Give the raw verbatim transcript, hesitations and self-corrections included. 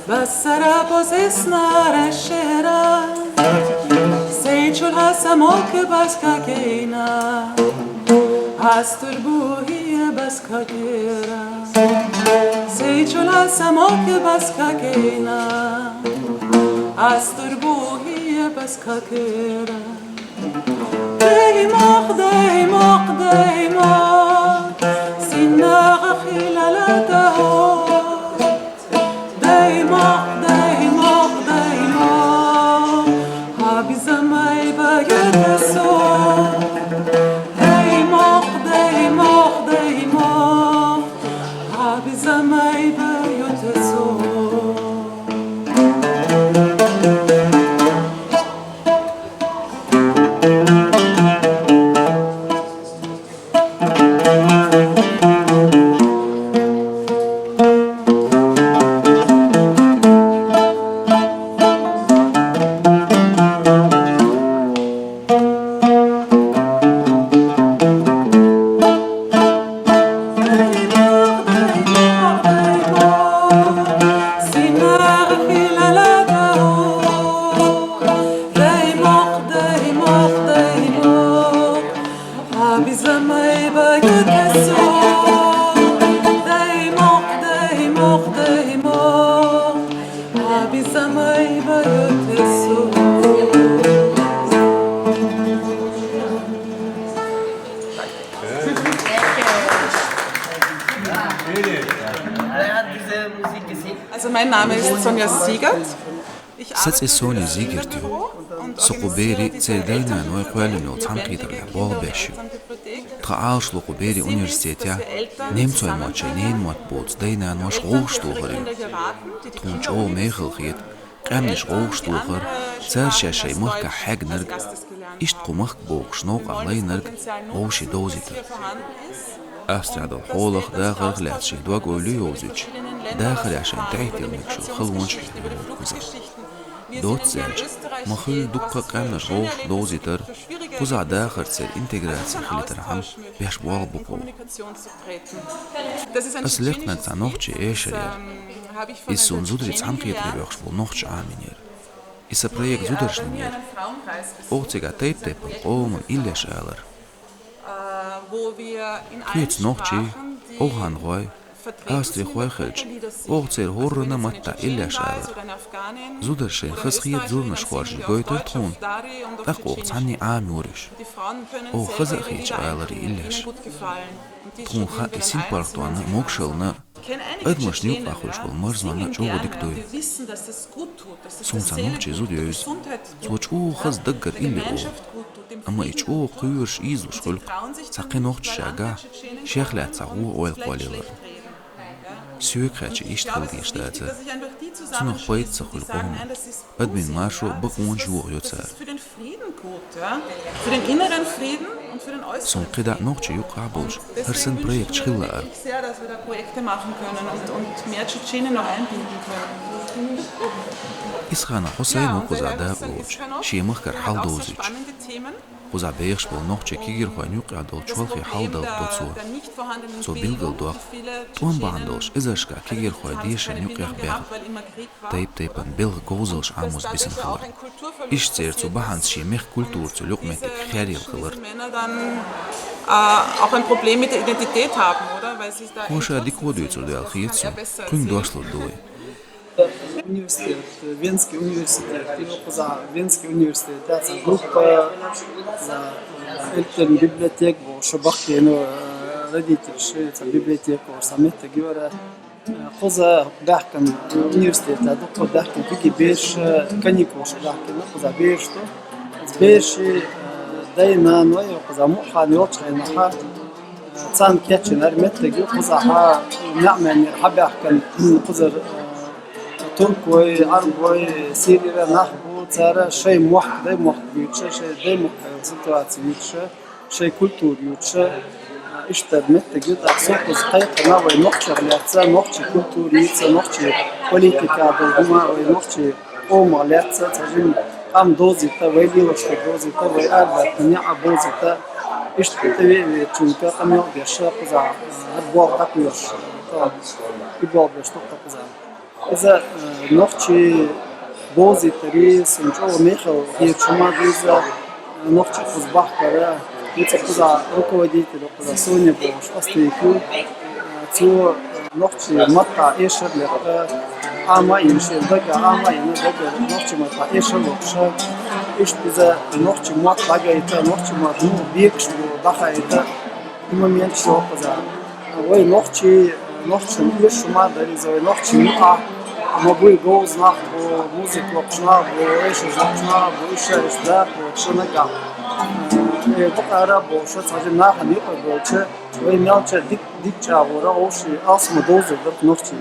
Basara posesna rešera, sejčul hasamok baskakena, astur buhi baskakera. Sejčul hasamok baskakena, astur buhi baskakera. Dejmoch, dejmoch, dejmoch, sinach achil ala tahor. Dejmoch, dejmoch, dejmoch, habizamai bayoteso. Dejmoch, dejmoch, dejmoch, habizamai bayoteso. Also mein Name ist Sonja Siegert. Са цӀи Соня Зигарт ю. Со кхо бере церан дай-наной кхоьллина йолча цхьаьнакхетаралехь болх беш ю. Тхан Ӏалашдолу кхо бере университетехь, немцойн мотт шайн ненан мотт боцу дай-нанош вовшахтохар ю. Тхуна чӀогӀа мехала хета къаьмнаш вовшахтохар, цара шаьш шайн махкахь хьегнарг, иштта кху махка богӀуш новкъахь лайнарг вовшийн довзийтар. Австрехь долу хьолах, дахарх лаьцна шен дог-ойла йовзуьйтуш, дахарехь шайна тӀехӀиттийла мегаш йолу халонаш хьоьхура кхузахь. Доцца аьлча, ма-хуьллу дуккха а къаьмнаш вовшах довзийтар, кхузахь дахарца церан интеграци хилийтархьама беш болх бу кхо. Аса лекхнарг цхьа нохчийн эшар яра. Иза суна зударий цхьаьнакхетаре оьхуш болу нохчаша Ӏамийнера. И сан проект зударшна динера. Оха цигахь тайп-тайпана къоман иллеш алара. Кхечу нохчий, овхӀанхой, австрихой хилча, оха церан хӀорранна маттахь иллеш алара. Зударша шайна хазахета зуламаш хоржий гойтура тхуна, тӀаккха оха цхьанний Ӏамайора уьш. Оха хаза а хеташ алара и иллеш. Тхуна хаьа и синпаргӀатонна а, могушаллина а, адамашна юккъехь хуьлуш болу марзонна а чӀогӀа дика дуй. Суна цхьа нохчийн зуда евза. Цо чӀогӀа хаза даггара илли олу. Амма и чӀогӀа кхоьруш, ийзалуш хуьлу-кх, цхьа кхин нохчаша гахь, шех лаьцна цхьа гӀо ойла кхоллаяларна. Соьга хаьттича иштта хила дезаш дацара. Цунах пайда ца хуьлу къоман. Адамийн маршо, бакъонаш йохайо цара. Суна кхидӀа нохчийн юккъехь болуш хӀара санна проекташ хила лаара. Исханов Хьусайн ву кхузахь дакъалоцуш, шен махкара хьал довзуьйтуш. Кхузахь бехаш болу нохчийн кегийрхойн юккъехь долу чолхе хьал далладо цо. Цо билгалдоккху, тӀом бахьана долуш эзаршкахь кегийрхой дешаран юккъехь баьхна. Тайп-тайпана белхан говзаллаш Ӏамоз бисина хилар. Иштта церан цу бахьанца шен мехкан культура цу юкъаметтигехь херъелла хилар. Männer dann äh, auch ein Problem mit der Identität haben, oder? Weil sich da Хьо ша дика вон дуьйцур ду аьлла хета суна, кхуьнга дош лур ду вай. Университет, Венский университет, и кхуза Венский университет, цхьа группа, цхьа элтан библиотека бохуш бахкийна, родитель ши цхьа библиотека бохуш цхьа меттиг яра. Кхуза баьхкина университета дукха баьхкина куьги берш каникулаш баьхкина кхуза берш ду. Берши дай-наной кхуза мукъа хан йолчу хенахь, царна кечйина хӀара меттиг ю, кхузахь неӀ-меннера хьабаьхкина кхузара туркой, Ӏарбой, Сирера нах бу, цара шайн мохк, дай мохк буьйцуша, шайн дай мохк ситуаци юьйцуша, шайн культура юьйцуша. Иштта меттиг ю, тӀаккха со кхуза кхайкхина вай нохчех лаьцна, нохчийн культура йийца, нохчийн политика долу хӀума, вай нохчийн къомах лаьцна, цхьа жимма къам дозийта, вай лелош дерг дозийта, вай арабаьхкина неӀ бозийта. Иштта тӀе веа верг цунга къамел деш, кхузахь хӀара болх дӀакхоьхьуш, и болх беш ду кхузахь. Иза нохчийн бозийтарий, суна чӀогӀа мехала хеташ хӀума ду иза, нохчий кхуза бахкара, и цӀа кхуза руководитель, кхуза Соня бохуш, ас тӀе ю. Цо нохчийн маттахь эшар лехка, Ӏама а йина шен дага, Ӏама а йина дага нохчийн маттахь эшар лохуша. Иштта иза нохчийн мотт дӀагайта, нохчийн мотт муха бекаш бу дӀахайта, и моменташ йохуза. Вай нохчий, нохчийн эшаш ма дара иза, вай нохчийн мукъа ма буй говза нах бу, музыка локхуш нах бу, эшаш локхуш нах бу, иша иша дакъа локхуша нагахь. Э, бакъара бохуша, цхьа нахана юкъа болча, вай мелча дик, дик чагӀора, овши алсма довзар дара нохчий.